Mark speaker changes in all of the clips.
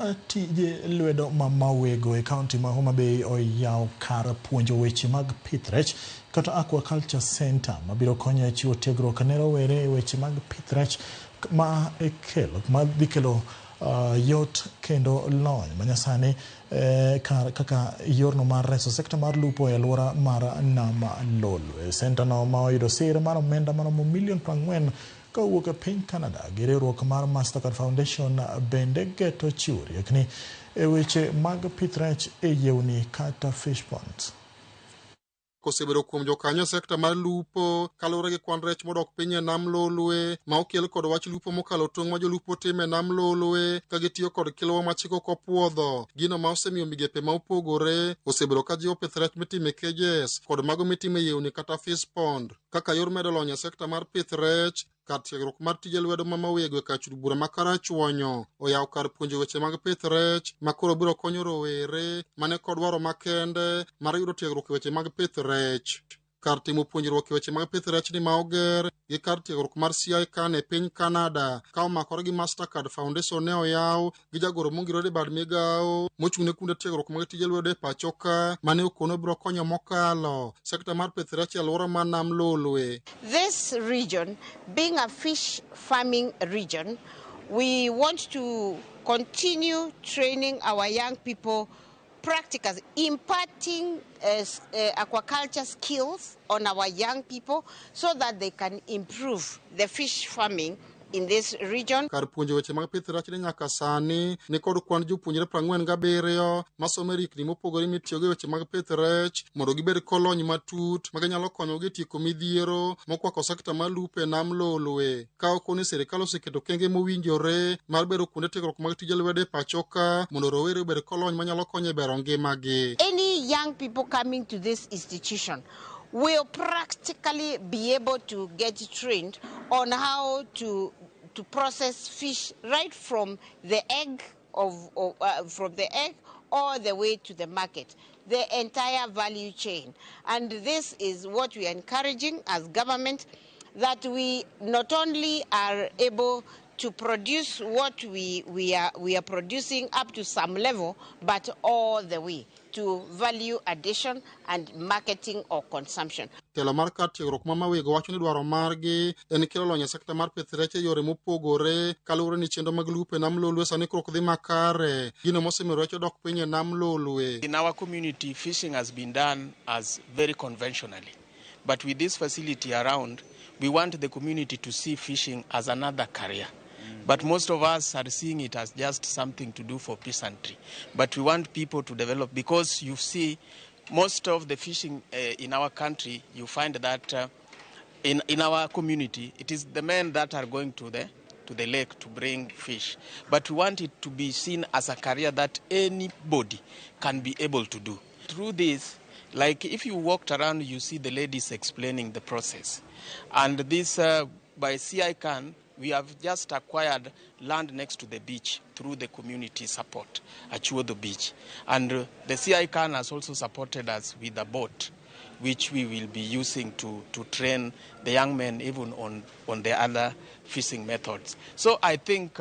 Speaker 1: Tije lwedo ma Mawego e kaunti ma Homa Bay oyawo kar puonjo weche mag pith rech kata Aquaculture Center mabiro konyo e chiwo tiegruok ne rowere e weche mag pith rech ma ikelo ma dhi kelo yot kendo lony manyasani kar kaka yorno mar reso sekta mar lupo e alwora mar Nam Lolwe. Senta no ma oyudo sir mar omenda maromo milion 40 ka owuok e piny Canada gi riwruok mar Mastercard Foundation bende geto chiwo riekni e weche mag pith rech e yewni kata fish ponds.
Speaker 2: Kosebedo kuom jokanyo e sekta mar lupo kaluwore gi kwan rech modok piny e nam Lolwe ma okel kod wach lupo mokalo tong' ma jolupo timo e nam Lolwe ka gitiyo kod kilwa ma chik ok opuodho. Gino ma osemiyo migepe ma opogore osebedo ka jiwo pith rech mitimo e cages kod mago mitimo e yewni kata fish pond kaka yor medo lony e sekta mar pith rech. Kar tiegruok mar tije lwedo ma Mawego e kar bura ma Karachuonyo oyawo kar puonjo weche mag pith rech ma koro biro konyo rowere mane kod dwaro makende mar yudo tiegruok e weche mag pith rech. Kar timo puonjruok e weche mag pith rech ni ma oger gi kar tiegruok mar CICAN e piny Canada ka omakore gi Mastercard Foundation ne oyaw gi jagoro mongirore e bad migawo mochung' ne kuonde tiegruok mag tije lwedo e pacho ka mane okono biro konyo mokalo sekta mar pith rech e alwora mar nam Lolwe.
Speaker 3: This region, being a fish farming region, we want to continue training our young people practicals, imparting aquaculture skills on our young people so that they can improve the fish farming in this region.
Speaker 2: Kar puonjo weche mag pith rech ni nyaka sani ni kod kwan jopuonjre 47 masomo e rikni mopogore mitiyogo e weche mag pith rech mondo gibed kolony matut ma ginyalo konyogi e tieko midhiero mokwako sekta mar lupo e nam Lolwe. Ka okoni sirikal oseketo kenge mowinjore mar bero kuonde tiegruok mag tije lwedo e pacho ka mondo rowere obed kolony manyalo konyo e bero ngimagi.
Speaker 3: Any young people coming to this institution will practically be able to get trained on how to process fish right from the egg of from the egg all the way to the market, the entire value chain. And this is what we are encouraging as government, that we not only are able to produce what we are producing up to some level, but all the way to value addition and marketing or consumption.
Speaker 2: Telo mar kar tiegruok ma Mawego wacho ni dwaro margi en kelo lony e sekta mar pith rech e yore mopogore kaluwore ni chenro mag lupo e nam Lolwe sani koro ok dhi makare gino mosemiyo rech odok piny e nam Lolwe.
Speaker 4: In our community, fishing has been done as very conventionally. But with this facility around, we want the community to see fishing as another career. But most of us are seeing it as just something to do for peasantry. But we want people to develop because you see, most of the fishing in our country, you find that in our community, it is the men that are going to the lake to bring fish. But we want it to be seen as a career that anybody can be able to do. Through this, like if you walked around, you see the ladies explaining the process. And this, by CICAN, we have just acquired land next to the beach through the community support, Achuodho Beach. And the CICAN has also supported us with a boat, which we will be using to train the young men even on the other fishing methods. So I think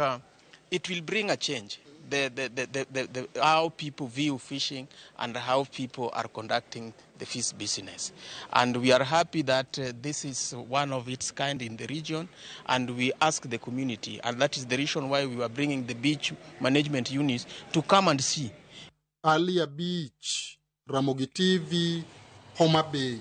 Speaker 4: it will bring a change. The how people view fishing and how people are conducting the fish business. And we are happy that this is one of its kind in the region, and we ask the community, and that is the reason why we were bringing the beach management units to come and see.
Speaker 2: Ali Abich, Ramogi TV, Homa Bay.